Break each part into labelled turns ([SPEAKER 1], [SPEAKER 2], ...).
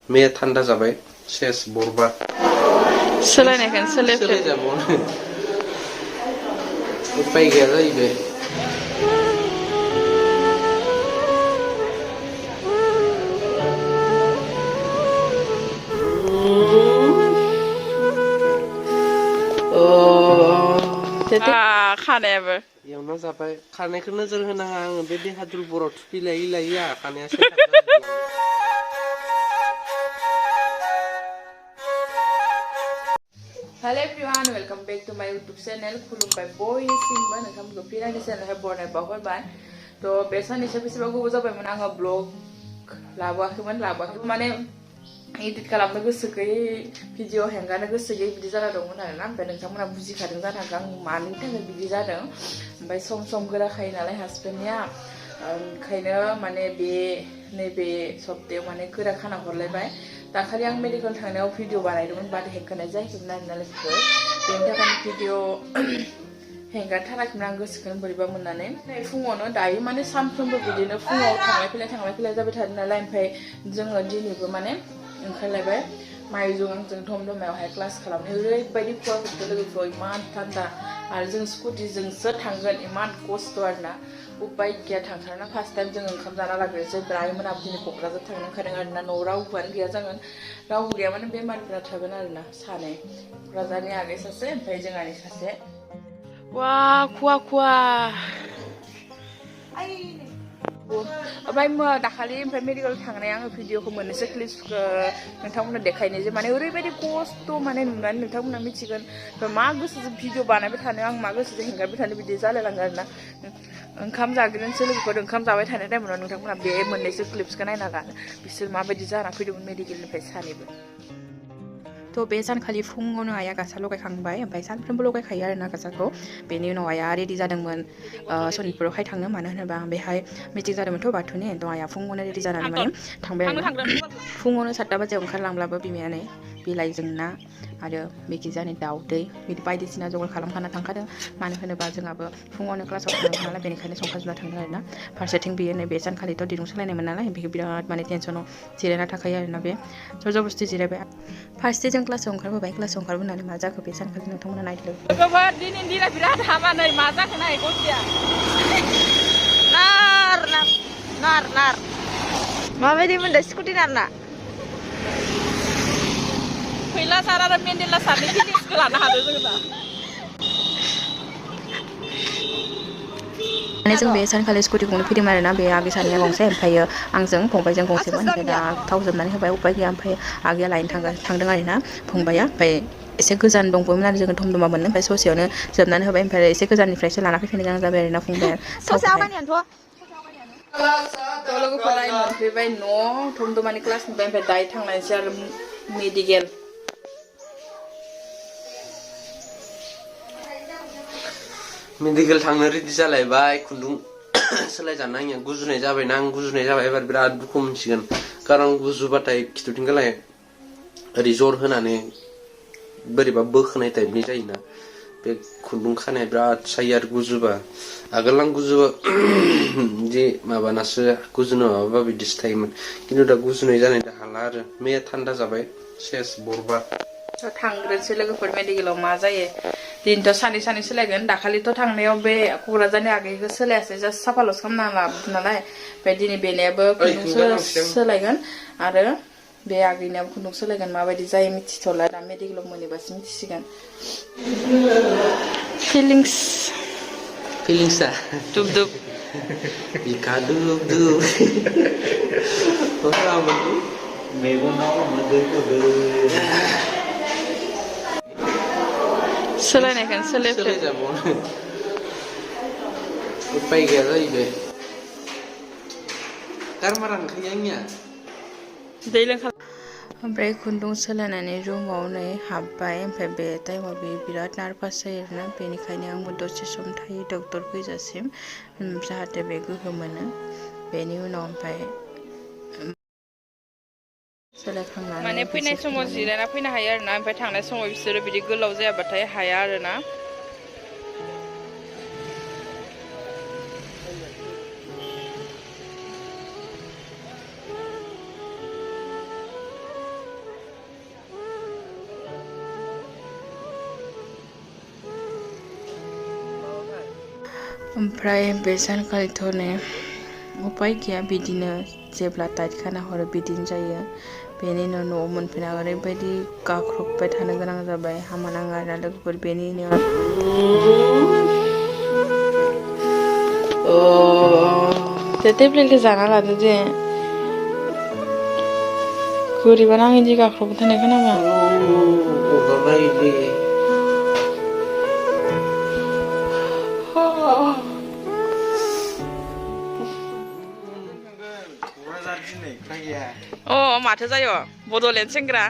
[SPEAKER 1] मैया थान्दा जाबाय सेस बरबार
[SPEAKER 2] सोलायनायखौनो
[SPEAKER 1] सोलायजाबावनो उपाय गैया जाहैबाय।
[SPEAKER 2] खानायाबो
[SPEAKER 1] एवना जाबाय खानायखौ नोजोर होनाङा आङो बे देहा दुरबलाव थुफि लायै लायै खानाया
[SPEAKER 2] Hello everyone, welcome back to my YouTube channel. खुलुमबाय बयनिसिमबो नोंथांमोनखौ फिन आंनि चेनेलावहाय बरायनाय बावहरबाय। थ' बे साननैसो बेसेबा गोबाव जाबायमोन आङो ब्लग लाबोआखैमोन माने एडिट खालामनो गोसो गैयै भिडिअ हेंगारनो गोसो गैयै बिदि जाना दंमोन आरोना। ओमफ्राय नोंथांमोना बुजिखादों जानो हागौ आं मानि थाखाय बिदि जादों। ओमफ्राय सम गोराखायो नालाय हासबेन्डनिया ओंखायनो माने बे नैबे सप्तायाव माने गोरा खाना हरलायबाय। दाखालि आं मेडिकेल थांनायाव भिडिअ बानायदोंमोन बाट हेंगारनाय जायाखैमोन आरोना लोगोफोर। बेनि थाखायनो भिडिअ हेंगारथाराखैमोन आं गोसोखौनो बोरैबा मोननानै। फुङावनो दायो माने सानफ्रोमबो बिदिनो फुङाव थांलाय फैलाय जाबाय थादों नालाय। ओमफ्राय जोङो दिनैबो माने ओंखारलायबाय माइजों आंजों धमधमायावहाय क्लास खालामनो। ओरैबायदि खुवा खोबदों लोगोफोर, इमान थान्दा आरो जों स्कुटिजोंसो थांगोन, इमान खस्थ' आरोना। उपाय गैया थांथारना फार्स्ट टाइम जों ओंखाम जाना लाग्रोनोसै। ब्राय मोनाबो दिनै क'क्राझार थांनो ओंखारदों आरोना। न'आव रावबोआनो गैया जागोन, रावबो गैया माने बेमारिफोरा थागोन आरोना सानै, क'क्राझारनि आगै सासे ओमफ्राय जोंहानि सासे। वा खुवा ओमफ्राय दाखालि मेडिकेल थांनाय आङो भिडिअखौ मोननैसो क्लिप्सखौ नोंथांमोननो देखायनो जे माने ओरैबायदि खस्थ' माने नुनानै नोंथांमोना मिथिगोन मा गोसोजों भिडिअ बानायबाय थानो, आं मा गोसोजों हेंगारबाय थानो बिदि जालायलाङो आरोना। ओंखाम जाग्रोनोसै लोगोफोर, ओंखाम जाबाय थानाय टाइमाव नोंथांमोना बे मोननैसो क्लिप्सखौ नायना लानो बिसोर माबायदि जाना फैदोंमोन मेडिकेलनिफ्राय सानैबो। थ' बे सानखालि फुङावनो आइया गासा लगायखांबाय, ओमफ्राय सानफ्रोमबो लगायखायो आरोना गासाखौ। बेनि उनाव आइया रेडि जादोंमोन सनितपुरावहाय थांनो, मानो होनोबा बेहाय मिटिं जादोंमोनथ' बाथौनि। थ' आइया फुङावनो रेडि जानानै माने थांबाय आरोना। फुङावनो 7टा बाजियाव ओंखारलांब्लाबो बिमायानो बिलाइजों ना आरो मेखिजानि दाउदै बिदि बायदिसिना जगार खालामखाना थांखादों। मानो होनोबा जोंहाबो फुङावनो क्लासाव थांनांगौ नालाय, बेनिखायनो संखा जुना थांदों आरोना। फारसेथिं बियो बे सानखालिथ' दिरुं सोलायनायमोन नालाय, बेखौ बिराद माने टेनसनाव जिरायना थाखायो आरोना। बे जबरदस्ति जिरायबाय। फार्स्ट जों क्लासाव ओंखारबोबाय, क्लासाव ओंखारबोनानै मा जाखो बे सानखालि नोंथांमोना नायदो। लोगोफोर दिनैनि दिना बिराद हामा, नै मा जाखो नाय गथिया नार माबायदि मोनदों स्कुटि नारना? फैला सार आरो मेन्देला सारनि फिलिंसखौ लानो हादों जोङो दा। माने जों बे सानखालि स्कुटिखौनो फैदों आरोना। बे आगै सानैया गंसे, ओमफ्रायो आंजों फंबायजों गंसेमोन। ओमफ्राय दा थाव जोबनानै होबाय, उपाय गैया। ओमफ्राय आगैया लायनो थांदों आरोना फंबाया। ओमफ्राय एसे गोजान दंबावोमोन आरो जोङो धमधमा मोननो, ओमफ्राय ससेयावनो जोबनानै होबाय। ओमफ्राय एसे गोजाननिफ्रायसो लाना फैफिननो गोनां जाबाय आरोना फंबाया। लोगोफोरा मोनफैबाय न' धमधमानि क्लासनिफ्राय, ओमफ्राय दायो थांनायसै आरो मेडिकेल।
[SPEAKER 1] मेडिकेल थांनो रेडि जालायबाय, खुन्दुं सोलायजानो आंनिया गुजुनाय जाबायना। आं गुजुनाय जाबाय एबार बिराद दुखु मोनसिगोन, खारन गुजुबाथाय खिथुथिंगालाय ओरै जर होनानै बोरैबा बोखोनाय टाइपनि जायोना। बे खुन्दुं खानाया बिराद सायो आरो गुजुबा। आगोल आं गुजुबा बिदि माबानासो गुजुनो माबाबा बिदिसो थायोमोन, खिन्थु दा गुजुनाय जानाय हाला आरो। मैया थान्दा जाबाय सेस बरबार। थांग्रोनोसै लोगोफोर मेडिकेलाव मा जायो। दिनैथ' सानै सोलायगोन। दाखालिथ' थांनायाव बे क'क्राझारनि आगैखौ सोलायासै, जास्ट साफाल'सो खालामना लाबोदों नालाय। ओमफ्राय दिनै बेनियाबो खुन्दुं सोलायगोन आरो बे आगैनियाबो खुन्दुं सोलायगोन। माबायदि जायो मिथिथ'ला, दा मेडिकेलाव मोनहैबासो मिथिसिगोन। फिलिंसआ दुब दुब बिखा दुब दुब मेगनाव मोदै सोलायनायखौनो सोलायजाबावनो उपाय गैया जाहैबाय। गारमारा ओंखायो आंनिया दै लोंखा। ओमफ्राय खुन्दुं सोलायनानै रुमाव नै हाबबाय। ओमफ्राय बे टाइमाव बे बिराद नार्भास जायो आरोना, बेनिखायनो आंबो दसे सम थायो डक्टर फैजासिम, जाहाथे बे गोहो मोनो। बेनि उनाव ओमफ्राय सोलायखांनानै माने फैनाय समाव जिरायना फैनो हायो आरोना। ओमफ्राय थांनाय समाव बिसोरो बिदि गोलाव जायाबाथाय हाया आरोना।
[SPEAKER 2] ओमफ्राय बे सानखालिथ' ने उपाय गैया बिदिनो जेब्ला टाइट खाना हरो बिदिनो जायो बेनि उनाव न'आव मोनफैना ओरैबायदि गाख्रबबाय थानो गोनां जाबाय हामा नाङा आरोना लोगोफोर बेनि उनाव टेब्लेटखौ जाना लादो दे बोरैबा नाङै जि गाख्रबबाय थानाय खोनाबा माथो जायो बड'लेण्ड सेंग्रा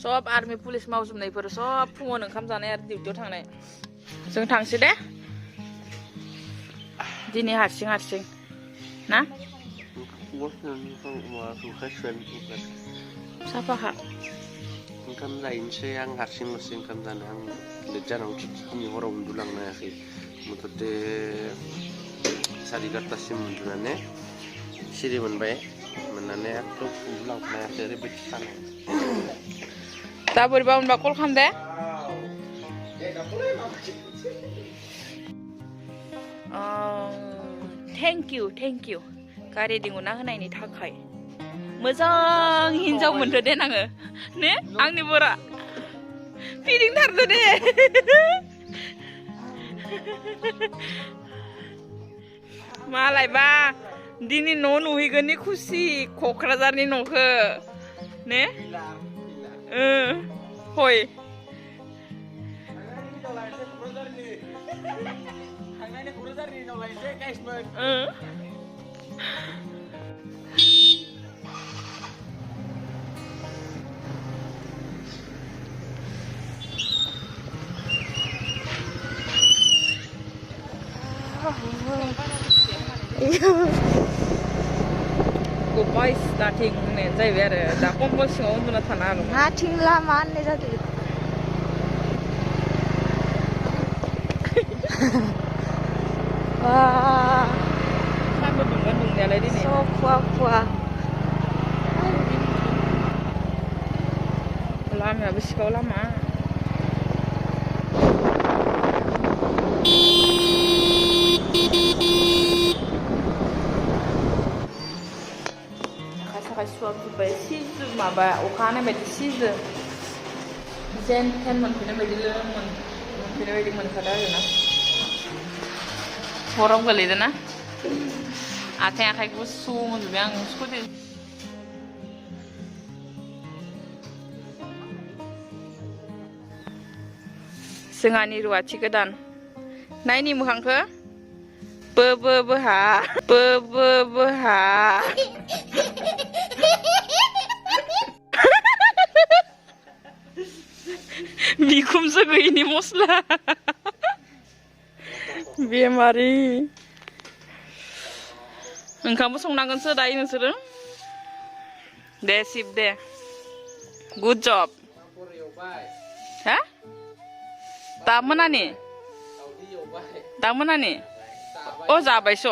[SPEAKER 2] सब आर्मि पुलिस मावजोबनायफोर सब फुङावनो ओंखाम जानाय आरो डिउटियाव थांनाय जों थांसै दे दिनै हारसिं ना साफाखा
[SPEAKER 1] ओंखाम जाहैनोसै आं हारसिंल'सै ओंखाम जानो आं लेट जानांगौ दिनै हराव उन्दुलांनो हायाखै मथथे 11:30सिम उन्दुनानै सिरि मोनबाय मोननानै एखदम उन्दुलांनो हायाखै ओरैबायदि सानाय
[SPEAKER 2] दा बोरैबा मोनबा कल खालाम दे थेंक इउ गारि दिहुनना होनायनि थाखाय मोजां हिनजाव मोनदो दे नाङो ने आंनि बरा फिदिंथारदो दे मालायबा दिनै न' नुहैगोननि खुसि क'क्राझारनि न'खौ ने हय Goodbye starting होननाय जाहैबाय आरो दा कम्बल सिङाव उन्दुना थानो हागौ
[SPEAKER 3] नाथिं लामा होननाय जादों
[SPEAKER 2] सानबो दुंगोन दुंनायालाय दिनै
[SPEAKER 3] खुवा
[SPEAKER 2] लामायाबो सिखाव लामा आखाइ सुवाबजोब्बाय सिजो माबा अखा हानाय बायदि सिजो जेन थेन मोनफैनाय बायदि मोनखादों आरोना हराव गोलैदों ना आखाइ गुसु मोनजोब्बाय आं स्कुटि जोंहानि रुवाथि गोदान नायनि मोखांखौ बोहा बिखुमजो गैयिनि मस्ला बेमारि ओंखामबो संनांगोनसो दायो नोंसोरो दे सिप दे गुड जब हा दा मोनानि अ जाबायस'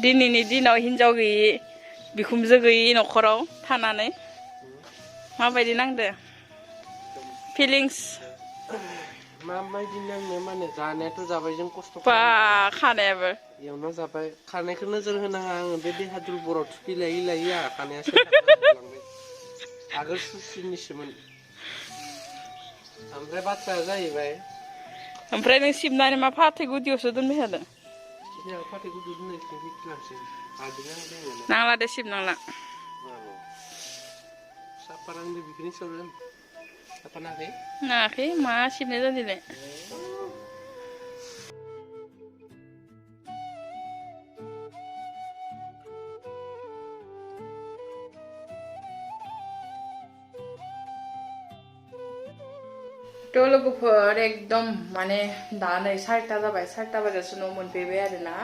[SPEAKER 2] दिनैनि दिनाव हिनजाव गैयि बिखुमजो गैयि न'खराव थानानै माबायदि नांदो फिलिंस
[SPEAKER 1] माबायदि नांनो माने जानायाथ' जाबाय जों खस्थ'
[SPEAKER 2] बा खानायाबो
[SPEAKER 1] एवना जाबाय खानायखौ नोजोर होनाङा आङो बे देहा दुरबलाव थुखै लायै खानाया आगोल सुसिनिसोमोन ओमफ्राय बाथ्राया जाहैबाय
[SPEAKER 2] ओमफ्राय नों सिबनानै मा फाथै गुदियावसो दोनबाय थादों
[SPEAKER 1] फाथै गुदियाव दोननायसै
[SPEAKER 2] नांला दे सिबनांला
[SPEAKER 1] साफा नांदो बिखौनो सोबगोन साफा नाङाखै
[SPEAKER 2] नाङाखै मा सिबनाय जादोंलाय थ' लोगोफोर एकदम माने दा नै 4टा जाबाय 4टा बाजासो न' मोनफैबाय आरोना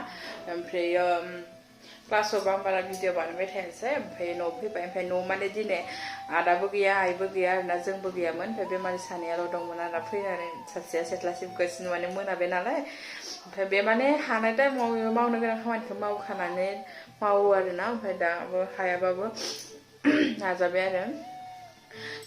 [SPEAKER 2] ओमफ्राय क्लासावबो आं बारा भिडिअ बानायबाय थायासै ओमफ्राय न'आव फैबाय ओमफ्राय न' माने दिनै आदाबो गैया आइबो गैया आरोना जोंबो गैयामोन ओमफ्राय बेमारि सानैयाल' दंमोन आरो फैनानै सासेया सेथ्ला सिबगासिनो माने मोनाबाय नालाय ओमफ्राय बे माने हानाय टाइमाव मावनो गोनां खामानिखौ मावखानानै मावो आरोना ओमफ्राय दाबो हायाबाबो नाजाबाय आरो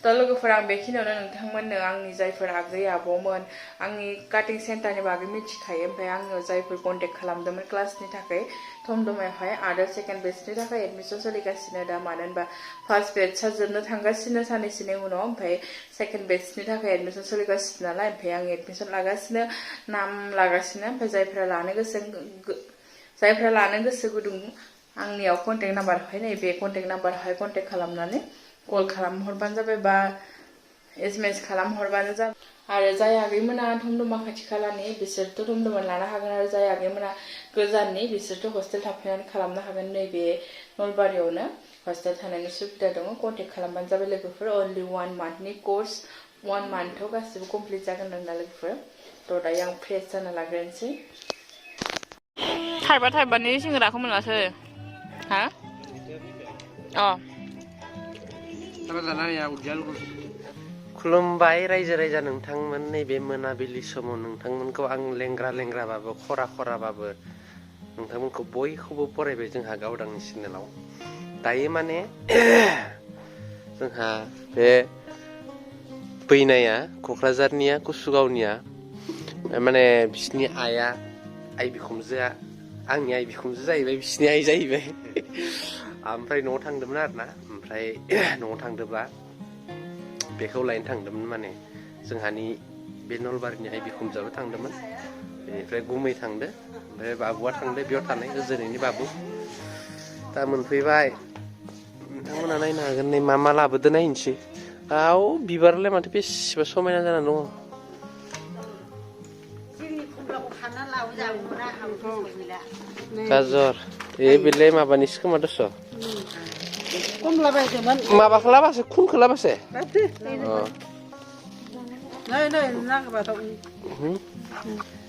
[SPEAKER 2] थ' लोगोफोर आं बेखिनियावनो नोंथांमोननो आंनि जायफोर आगै आबौमोन आंनि काटिं सेन्टारनि बागै मिथिखायो ओमफ्राय आङो जायफोर कन्टेक्ट खालामदोंमोन क्लासनि थाखाय थमदमायावहाय आरो सेकेन्ड बेचनि थाखाय एडमिसन सोलिगासिनो दा मानो होनबा फार्स्ट बेचआ जोबनो थांगासिनो साननैसोनि उनाव ओमफ्राय सेकेन्ड बेचनि थाखाय एडमिसन सोलिगासिनो नालाय ओमफ्राय आं एडमिसन लागासिनो नाम लागासिनो ओमफ्राय जायफ्रा लानो गोसो गुदुं आंनियाव कन्टेक्ट नाम्बारहाय नैबे कन्टेक्ट नाम्बारहाय कन्टेक्ट खालामनानै कल खालामहरबानो जाबाय बा SMS खालामहरबानो जाबाय आरो जाय आगैमोना थमदमा खाथि खालानि बिसोरथ' थमदमा लानो हागोन आरो जाय आगैमोना गोजाननि बिसोरथ' हस्टेल थाफैनानै खालामनो हागोन नैबे नलबारियावनो हस्टेल थानायनि सुबिदा दङ कन्टेक्ट खालामबानो जाबाय लोगोफोर अनलि 1 मान्थनि कर्स 1 मान्थआव गासिबो कमप्लिट जागोन होनना लोगोफोर थ' दायो आं फ्रेस जाना लाग्रोनोसै थाइबानि सिंग्राखौ मोनासै हा
[SPEAKER 1] खुलुमबाय रायजो राजा नोंथांमोन नैबे मोनाबिलि समाव नोंथांमोनखौ आं लेंग्राबाबो खराबाबो नोंथांमोनखौ बयखौबो बरायबाय जोंहा गावदांनि चेनेलाव दायो माने जोंहा बे बैनाया क'क्राझारनिया कुसुगावनिया माने बिसिनि आइया आइ बिखुमजोआ आंनि आइ बिखुमजो जाहैबाय बिसिनि आइ जाहैबाय ओमफ्राय न'आव थांदोंमोन आरोना ओमफ्राय न'आव थांदोंबा बेखौ लायनो थांदोंमोन माने जोंहानि बे नलबारिनि आइ बिखुमजोआबो थांदोंमोन बेनिफ्राय गुमै थांदो ओमफ्राय बाबुआ थांदो बेयाव थानाय गोजोनैनि बाबु दा मोनफैबाय नोंथांमोना नायनो हागोन नै मा लाबोदो नायनोसै आव बिबारालाय माथो बेसेबा समायना जाना दङ गाजर बेलाय माबानिसो खोमा दस' माबाखौ लाबासो खुनखौ लाबासो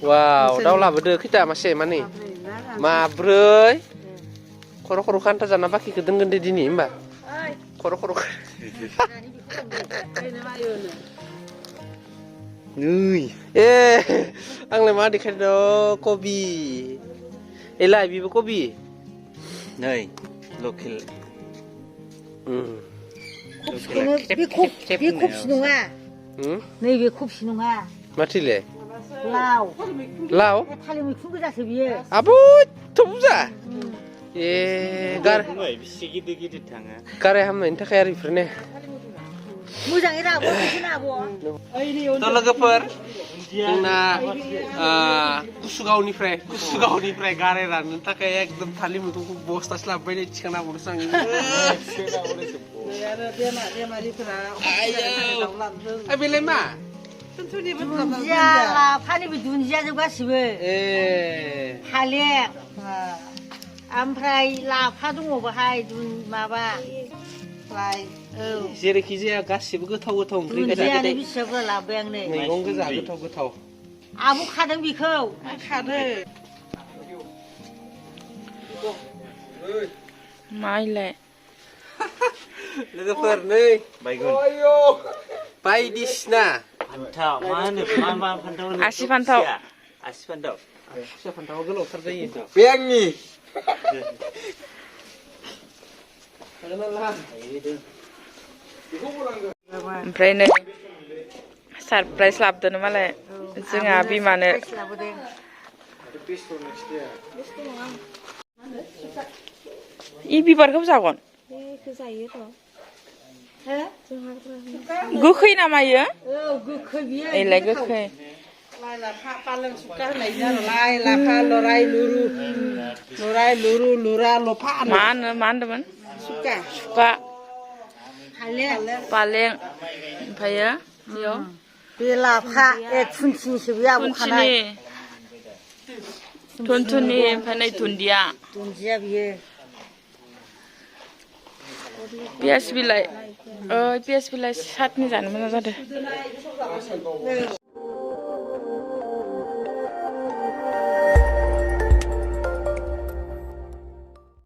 [SPEAKER 1] वाव दाउ लाबोदो खैथा मासे मानै माब्रै खर' खान्था जाना बाखिखौ दोनगोन दे दिनै होमबा खर' ए आंलाय मा देखायदों कबि एलाय बेबो कबि नै लकेल
[SPEAKER 3] बे खफि नङा नैबे खफि नङा
[SPEAKER 1] माथिले
[SPEAKER 3] लाव थालिर मैखुन गोजासो बियो
[SPEAKER 1] आब' बुरजा ए
[SPEAKER 4] बेसे गिदिर थाङो
[SPEAKER 1] गाराय हामनायनि थाखाय आरो बेफोरनो
[SPEAKER 3] मोजाङै राबो
[SPEAKER 1] लोगोफोर जोंना कुसुगावनिफ्राय गाराय राननो थाखाय एकदम थालिर मैगंखौ बस्थासो लाबोबाय थिखांना हरनोसो आं बेलाय मा
[SPEAKER 3] दुन्दिया लाफानिबो दुन्दियाजों गासिबो थालिर ओमफ्राय लाफा दङ बाहाय माबा
[SPEAKER 1] जेरैखि जाया गासिबो गोथाव ओंख्रि गोजा
[SPEAKER 3] बिसिबां लाबोबाय आं नै
[SPEAKER 1] मैगं गोजा गोथाव
[SPEAKER 3] आब' खादों बेखौ
[SPEAKER 2] माइलाय
[SPEAKER 1] लोगोफोर नै बायदिसिना
[SPEAKER 2] आसि फान्थाव
[SPEAKER 1] फिसा फान्थावा गोलावथार जायो
[SPEAKER 4] बे आंनि
[SPEAKER 2] ओमफ्राय नै सारप्राइज लाबोदों मालाय जोंहा बिमानो इ बिबारखौ जागोन गोखै नामा इयो
[SPEAKER 3] गोखै बियो
[SPEAKER 2] एलाय गोखै
[SPEAKER 5] लाइ लाफा पालें सुखा होननाय जानो लाइ लाफा लराय लुरु लुरा लफा
[SPEAKER 2] मा होनदोंमोन सुखा पालें ओमफ्रायो बेयाव
[SPEAKER 3] बे लाफा थुनथिनिसो बे आब' खानाय
[SPEAKER 2] थुनथुनि ओमफ्राय नै दुन्दिया
[SPEAKER 3] बियो
[SPEAKER 2] पियास बिलाइ सातनि जानो मोजां जादों